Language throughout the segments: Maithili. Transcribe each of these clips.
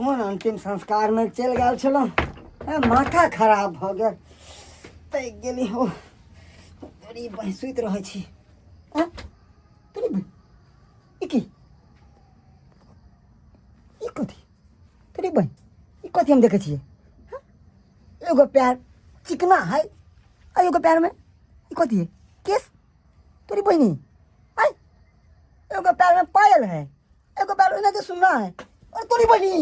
कोन अन्तिम संस्कारमे चलि गेल छलहुँ, माथा खराब भऽ गेल। तै गेली हो तोरी बहिं, सुति रहै छी। तोरी बहिं, ई की, ई कथी? तोरी बहिं, ई कथी हम देखै छियै? एगो पैर चिकना है आ एगो पैरमे ई कथी है? केस। तोरी बहिनी, आय, एगो पैरमे पायल है, एगो पैर ओहिना के सुन्ना है। और तोरी बहिनी,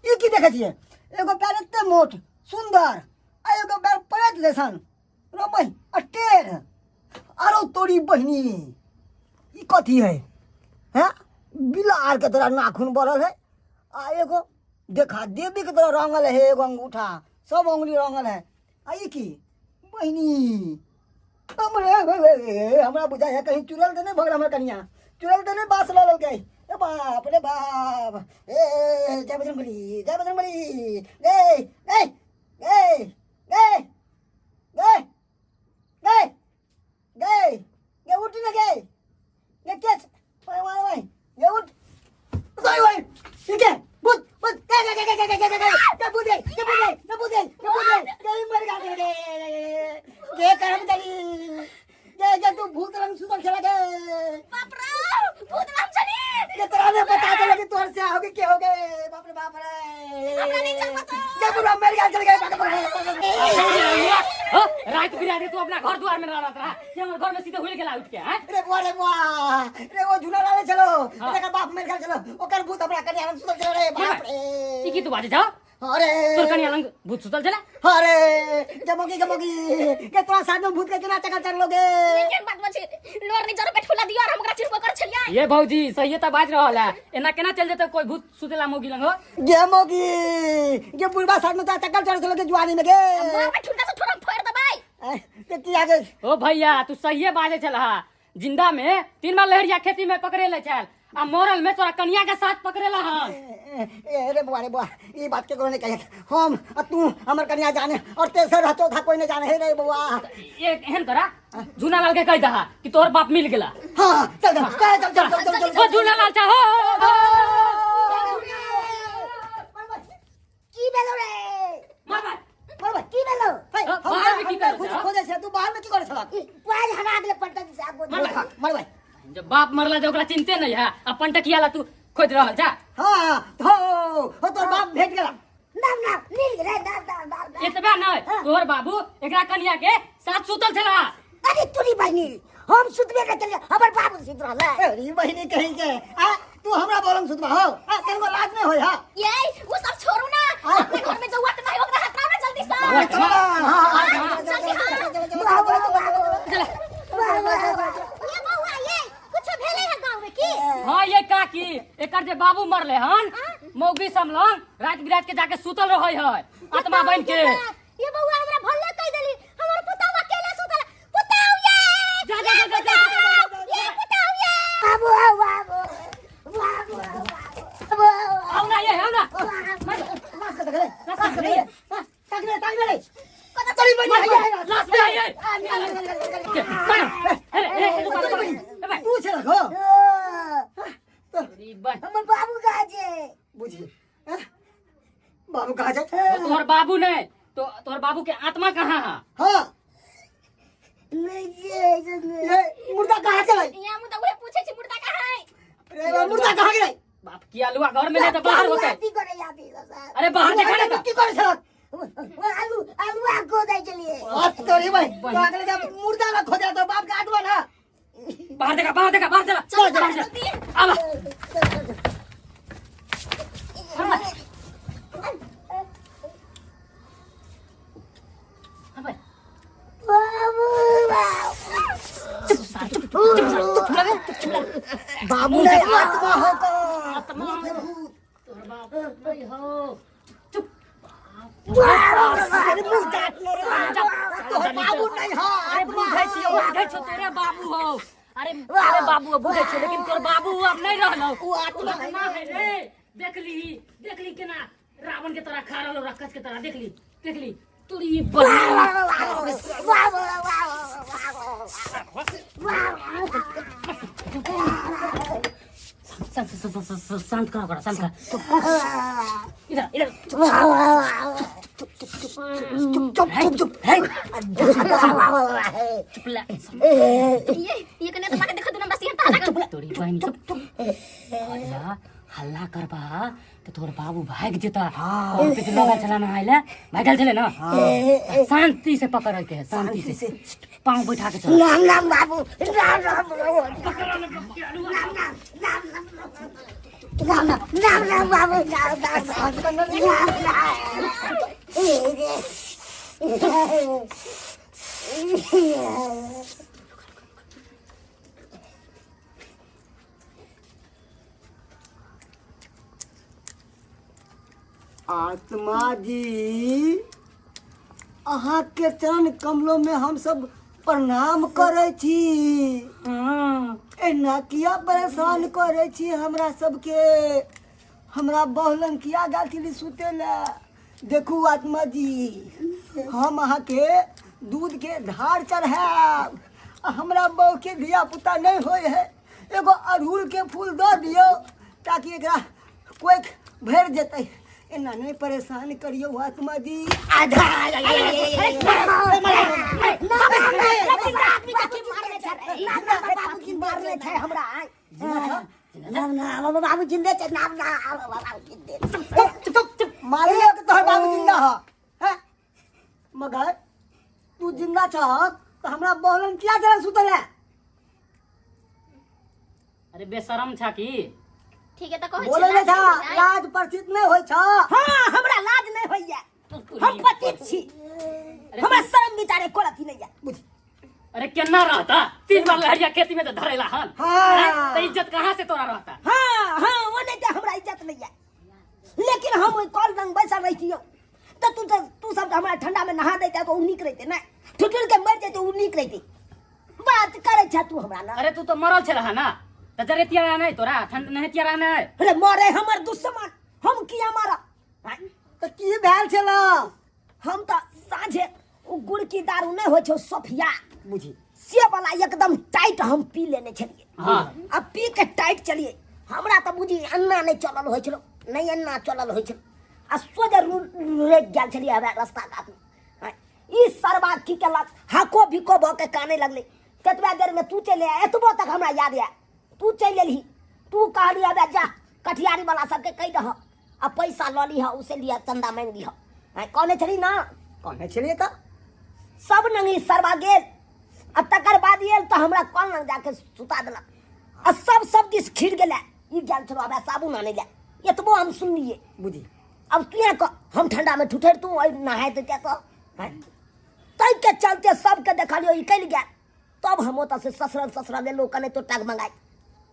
ई की देखै छियै? एगो पैर एते मोट सुंदर आ एगो पैर पड़ैत जैसन रो बहिन आ टेढ़। आरो तोरी बहिनी, ई कथी है? हैं, बिलार के तोरा नाखून बढ़ल है आ एगो देखा देवी के तोरा रंगल है, एगो अंगूठा, सब अंगुली रंगल है। आ ई की बहिनी? हमरे हमरा बुझाइ है कहीं चुड़ैल तऽ नहि भऽ गेल हमर कनिया, चुड़ैल तऽ नहि बास लऽ लेलकै। ए बाप रे बाप, ए जय बजरंगबली, जय बजरंगबली। ए ए ए ए ए ए गे गे, उठ ने गे गे, के ओए ओए ओए गे, उठ। ओए ओए, ठीक है, भूत भूत, गे गे गे गे गे गे गे गे, भूत गे गे, भूत गे गे, भूत गे गे, भूत गे गे, मर गा गे गे गे, करम चली गे गे, तू भूत रंग सुतल खेला गे। बाप रे, भूत रंग चली गे, तोरा ने पता चला कि तोहर से हो गए के हो गए। बाप रे बाप रे, हमरा नहीं चल पता। गे बुढ़ा मर गया, चल गए, बाप रे। हो, रात बिरात तू अपना घर द्वार में रहत रहा कि हमर घर में सीधे हुल गेला उठ के हैं? रे बुआ, रे बुआ रे, वो झूला लाले चलो। एकर बाप मर गेल चलो, ओकर भूत हमरा कन्या रंग सुतल चलो रे बाप रे। ई की तू बाजे जा? अरे तोर कनिया लंग भूत सुतल छला? अरे जमोगी जमोगी के तोरा साथ में भूत के केना चक्कर चल लोगे? केहन बात बचे, लोर नहीं जरो पे ठुला दियो और हम ओकरा चिरबो कर छलियै। ये भौजी सही त बाज रहल है, एना केना चल जेते कोई भूत सुतेला मौगी लंग हो? गे मोगी गे, बुढ़बा साथ में तोरा चक्कर चल चलो के जुआनी में गे। मार में ठुलका से थोड़ा फोड़ देबै। ते की आगे? ओ भैया, तू सहिए बाजे छलहा। जिंदा में 3 बार लहरिया खेती में पकड़े ले छल आ मरल में तोरा कनिया के साथ पकड़ेला हन। ए रे बुआ, रे बुआ, ई बात के नहीं कहे, हम आ तू हमर कन्या जाने और तेसर चौथा कोई नहीं जाने। हे रे बुआ, ये एहन करा, झूना लाल के कह दहा कि तोहर बाप मिल गेला। हाँ, चल चल चल चल चल चल चल। ओ झूना लाल चा हो। की भेलो रे? मार मार। मार। की भेलो? हे, हाँ, हम बाहर में की हम करै खुद छह? खोजे छै, तू बाहर में की करै छलक? पाज हरा गेले पटक से आगो। मार भाई। मार भाई। जब बाप मरला जब ओकरा चिंते नहीं है, अपन टकिया ला तू खोज रहल जा। हाँ हो हो, तोर बाप भेट गेला। ना ना, मिल गेलै ना ना ना ना। एतबा नहीं, तोहर बाबू एकरा कनिया के साथ सुतल छला। अरे तुरी बहिनी, हम सुतबे के चलिए, हमर बाबू सुत रहलै। अरे बहिनी कहीं के आ तू हमरा बोलम सुतबा हो आ कनको लाज नहीं होय? हा, ये वो सब छोड़ू ना, अपने घर में जौआ नहीं ओकरा हटाओ ना जल्दी से। चलो चलो, हाँ हाँ, जल्दी। हाँ, चलो चलो चलो चलो। ये बउआ, ये कुछ भेलै है गांव में की? हाँ ये काकी, एकर जे बाबू मरले हन, मौगी समलंग रात बिरात के जाके सुतल रहे है आत्मा बन के। ये बउआ, हमरा भल्ले कह देली, हमर पुतहु अकेले सुतल। पुतहु ये जा, जा, जा, जा, जा। ये पुतहु ये, बाबू बाबू बाबू बाबू। आओ ना ये, आओ ना। लाश कतऽ गेलै? लाश कतऽ गेलै? ताक ले, ताक ले। चली बहिनी, आइए, आइए। लाश पे आइए। अरे अरे, रुको, रुको, ए भाई। तू छलक हो? अरे भाई। हमर बाबू कहाँ छै? बुझी हैं? बाबू कहाँ छै? तोहर बाबू नहीं तो तोहर बाबू के आत्मा कहाँ है? हाँ। नहीं छै। ये मुर्दा कहाँ चलै? यहाँ मुर्दा, उहे पूछे छी मुर्दा कहाँ है। अरे मुर्दा कहाँ गेलै? बाप की आलुआ घर में नहीं तो बाहर होते। की करे यादी साहब? अरे बाहर देखा ना। की करे छलक? आलू आलू खोदै छलियै। अब तोरी भाई तो अगले जब मुर्दा ना खोजा तो बाप के आत्मा ना। बाहर देखा, बाहर देखा, बाहर चला। चल चल बाहर चल। चला, आवा। बाबू नहीं, आत्मा हो तो। आत्मा। तोहर बाप नहीं हो, चुप। अरे मुंह काट लो रे, तोहर बाबू नहीं हो। अरे आत्मा बुझै छियौ, बुझै छियौ, तोरे बाबू हो। अरे अरे बाबू हो, बुझै छियौ, लेकिन तोर बाबू अब नहीं रहलौ। उ आत्मा है। आत्मा है रे। देखली, देखली, केना रावण के तरह खा रहलो, राक्षस के तरह। देखली, देखली तोरी बहिन। शांत शांत शांत करा, करा, शांत करा। इधर इधर। चुप चुप चुप चुप। चुप ले। ये ये कने तो माके देखो तू हमरा सिंह ताला। तोरी बहन, चुप चुप। हल्ला हल्ला करबा तो तोर बाबू भाग जेता। और पे लगा चला ना आइला, भागल छले ना। शांति से पकड़ के है, शांति से पाँव बैठा के चल। राम राम बाबू, राम राम बाबू, राम राम राम राम बाबू, राम राम राम राम। आत्मा जी, अहाँके चरण कमलो में हम सब प्रणाम करै छी। एना किया परेशान करै छी हमरा सबके? हमरा बहुलन किया गेल छली सुते लए? देखू आत्मा जी, हम अहाँके दूध के धार चढ़ायब आ हमरा बहू के धिया पुता नहि होइ है, एगो अड़हुल के फूल दऽ दियौ ताकि एकरा कोइख भरि जेतै। एना नहि परेशान करियौ आत्मा जी। आधा मारने छै हमरा। बाबू जिंदे छै। नाम ना बाबू जिंदे। चुप चुप चुप। मारियो के तोहर बाबू जिंदा ह हैं? मगर तू जिंदा छह तऽ हमरा बहलन किया जरा सुतल है? अरे बेशरम छा की? ठीक है, तऽ कहै बोले नहि छा, लाज परिचित नहि होइ छ। हाँ, हमरा लाज नहीं होइया। हम पतित छी, हमरा शर्म बिचारे को अथी नहीं है। बुझ। अरे केना रहता? तीन बार लहरिया खेती में तो धरेला हन। हाँ। तो इज्जत कहाँ से तोरा रहता? हाँ हाँ, वो नहीं तो हमरा इज्जत नहीं है, लेकिन हम ओहि कल रंग बैसल रहितियौ तऽ तू तऽ तू सब हमरा ठंडा में नहा दैते तऽ ओ नीक रहिते। नहि, ठुठुर के मरि जैते, ओ नीक रहिते। बात करै छ तू हमरा ना। अरे तू तो मरल छे रहा ना, तो जरेतिया रहा नहीं तोरा, ठंड नहेतिया रहा नहीं। अरे मरे हमर दुश्मन, हम किया मारब? तऽ की भेल छल? हम तऽ साँझे ओ गुड़की दारू नहि होइ छौ सोफिया, बुझी, से वाला एकदम टाइट हम पी लेने छलियै। आ पी के टाइट चलिए, हमरा तऽ बुझी अन्ना नहि चलल होइ छलो, नहि अन्ना चलल होइ छलो आ सोझे रुकि गेल छलियै हमरा रस्ता कातमे। ई सरबा की केलक, हाको बिको भऽ के काने लगलै। ततबा देर में तू चलि आया। एतबो तक हमरा याद आया, तू चलि एलही, तू कहली अबे जा कटिहारी वाला सबके कहि दह आ पैसा लऽ लिह, उसे लिह, चंदा मांगि लिह। कहने छली ना? कहने छलियै तऽ। सब नंगी सरबा गेल आ तकर बाद आयल तऽ हमरा कल लग जाके सुता देलक आ सब सब दिस खिर गेलै। ई गेल छलो अबे साबुन आनै लए, एतबो हम सुनलियै। बुझी। अब तू कह, हम ठंडा में ठुठर तू नहाय देते तो तै के चलते सबके देखलियो निकलि गेल। तब हम ओतऽ से ससरल ससरल एलहुँ, कने तो टाग मंगाइ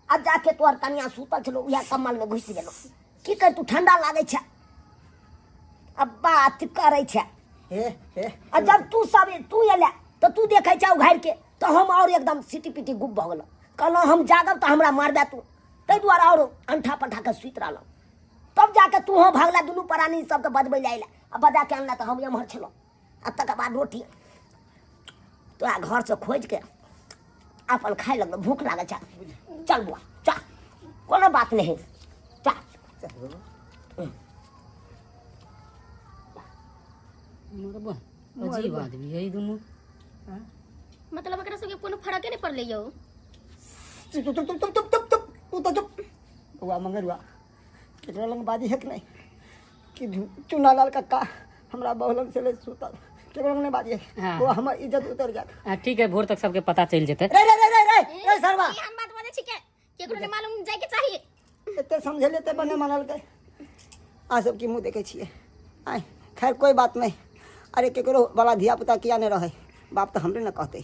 आ जाके तोहर कनिया सुतल छलो, उएह कम्बल में घुसि गेलहुँ। की कर, तू ठंडा लागै छै आ बात करै छै। हे हे। आ जब तू सब तू एले तऽ तू देखै छ उघारि के, तऽ हम और एकदम सिटी पिटी गुप भऽ गेलहुँ। कहलहुँ हम जागब तऽ हमरा मारबे तू, ताहि दुआरे और अंठा पंठा के सुति रहलहुँ। तब जाके तू हो भागला, दुनू प्राणी सबके बजबै लए अयला आ बजा के अनला तऽ हम एम्हर छलहुँ। आ तकर बाद रोटी तोरा घरसँ खोजिके अपन खाय लगलहुँ, भूख लागल छै। चल बुआ, चल, कोनो बात नहीं, चल। अजीब आदमी है ई दुनू। मतलब एकरा सबके कोनो फरके नहि पड़लै यौ। चुप चुप चुप चुप चुप चुप, तू तो चुप। बौआ मंगरुआ, केकरो लग बाजी है कि नहीं कि चुना लाल कक्का हमरा बहुलन से ले सुतल? केकरो लग नहीं बाजी है। वो हमर इज्जत उतर जात। हाँ, ठीक है, भोर तक सबके पता चल जेतै। रे रे रे रे रे रे सरवा। ई हम बात बजै छी के केकरो नहि मालूम जाय के चाही। एते समझेले ते बने मानलकै। आ सब की मुँह देखै छियै आय। खैर कोई बात नहीं। अरे केकरो वाला धिया पुता किया नहीं रहे, बाप तऽ हमरे ने कहतै।